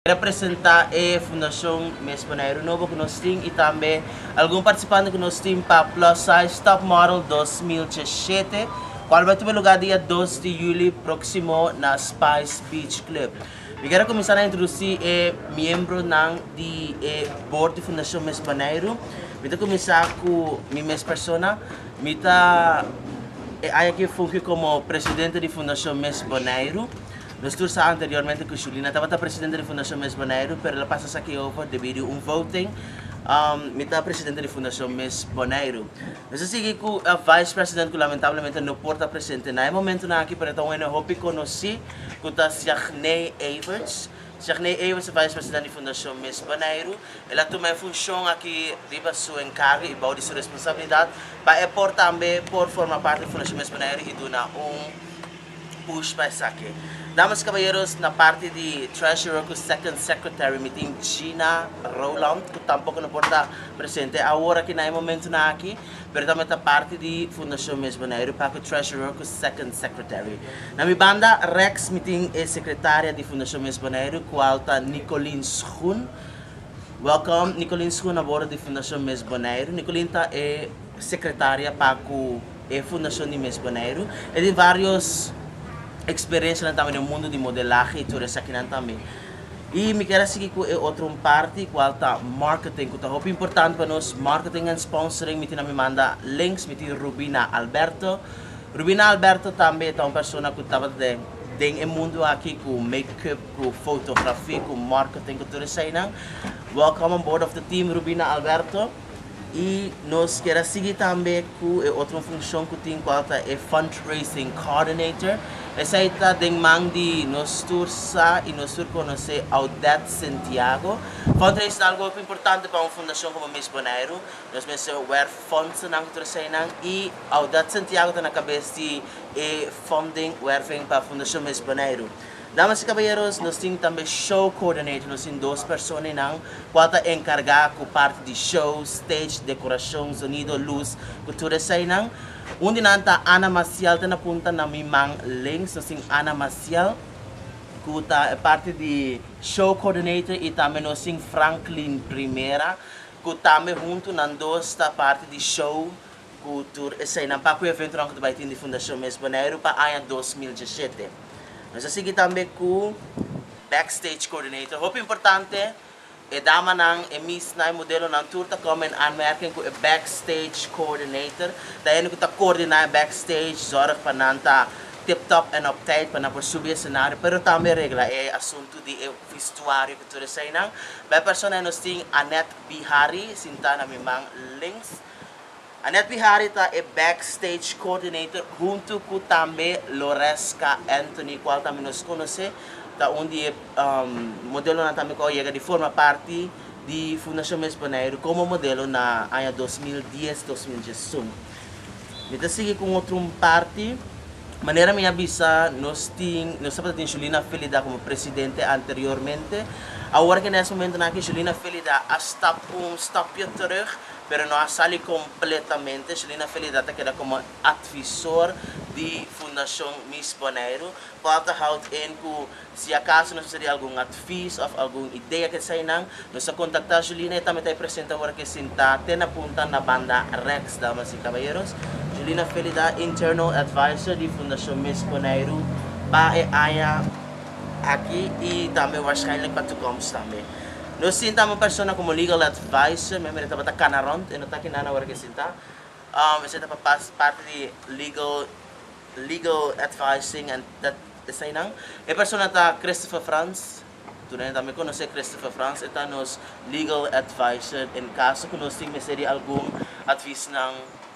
Kier a presenta e Fundacion Miss Boneiru nobo cu nos tin y tambe algun participante cu nos tin pa Plus Size Top Model 2017, cual bay tuma lugar dia 2 di juli proximo na Spice Beach Club. Mi kier a cuminsa na introduci e miembronan di e board di Fundacion Miss Boneiru. Mi ta cuminsa cu mi mes persona. Mi ta e aña aki fungi como presidente di Fundacion Miss Boneiru. Nos tur sa anteriormente cu Julina tabata presidente di Fundacion Miss Boneiru, pero el a pasa esaki over debido un voting. Mi ta presidente di Fundacion Miss Boneiru. Nos a sigui cu e vice president cu lamentablemente no por ta presente na e momentonan aki, pero ta un hende hopi conoci cu ta Siagney Everts. Siagney Everts ta vice president di Fundacion Miss Boneiru. El a tuma e funcion aki riba su encargo y bou di su responsabilidad pa e por tambe por forma parti di Fundacion Miss Boneiru y duna un push pa esaki. Damas y caballeros, na parti di treasurer cu second secretary mi tin Gina Roland, cu tampoco no por ta presente awor aki na e momentonan aki, pero tambe ta parti di Fundacion Miss Boneiru pa cu treasurer cu second secretary. Na mi banda rechts mi tin e secretaria di Fundacion Miss Boneiru, cual ta Nicolene Schoen. Welcome, Nicolene Schoen, a bordo di Fundacion Miss Boneiru. Nicolene ta e secretaria pa cu e fundacion di Miss Boneiru. E tin varios experiencianan tambe den mundo di modelahe y tur esakinan tambe. Y mi kier a sigui cu e otro un parti, cual ta marketing, cu ta hopi importante pa nos. Marketing and sponsoring, mi tin na mi banda links, mi tin Rubina Alberto. Rubina Alberto tambe ta un persona cu tabata den e mundo aki cu make-up, cu fotografia, cu marketing, cu tur eseinan. Welcome on board of the team, Rubina Alberto. Y nos kier sigui tambe cu e otro funcion cu tin, cual ta e fundraising coordinator. Esey ta den man di nos tur sa y nos tur conoce Audette Santiago. Fundraising ta algo hopi importante pa un fundacion como Miss Boneiru. Nos mester werf fondsen cu tur eseynan y Audette Santiago ta na cabes di e funding werving pa Fundacion Miss Boneiru. Damas y caballeros, nos tin tambe show coordinator, nos tin dos personanan cual ta encarga cu parti di show, stage, decoracion, sonido, luz, cu tur eseynan. Un di nan ta Ana Maciel, ta na punta na mi man links, nos tin Ana Maciel, cu ta parti di show coordinator, y tambe nos tin Franklin Primera, cu tambe hunto nan dos ta parti di show cu tur eseynan pa cu evento nan cu ta bay tin di Fundacion Miss Boneiru pa aña 2017. Nos a sigui tambe cu backstage coordinator. Hopi importante, e damanan, e miss nan, e modelonan tur ta komen in aanmerking cu e backstage coordinator. Ta hende cu ta coordina e backstage, zorg pa nan ta tip-top en op tijd pa nan por subi escenario, pero tambe regla e asunto di e vestuario cu tur eseynan. Bij persona nos tin Annette Bihari, sinta na mi man links. Annette Bihari ta e backstage coordinator hunto cu tambe Loresca Anthony, cual tambe nos conoce, ta un di modelonan tambe cu a yega di forma parti di Fundacion Miss Boneiru como modelo na aña 2010-2011. Mi ta sigui cu otro parti. Manera mi a bisa, nos tabatin Julina Felida como presidente anteriormente. Awor cu na e momento aki Julina Felida a stap un stapje terug, pero no a sali completamente. Julina Felida ta keda como advisor di Fundacion Miss Boneiru. Cual ta houdt in cu si acaso nos tin algun advies of algun idea cu eseynan, nos ta contacta Julina y tambe ta presente awor aki sinta te na punta na banda rechts, damas y caballeros. Julina Felida, internal advisor di Fundacion Miss Boneiru pa e aña aki y tambe waarschijnlijk pa toekomst tambe. Nos tin tambe un persona como legal advisor, mi tabata cana rond, e no ta aki na awor aki sinta. Esey ta pa parti di legal advising en dat eseynan. E persona ta Christopher Frans. Tur tambe conoce Christopher Frans, ta nos legal advisor en caso cu nos tin mester di algun advies nan.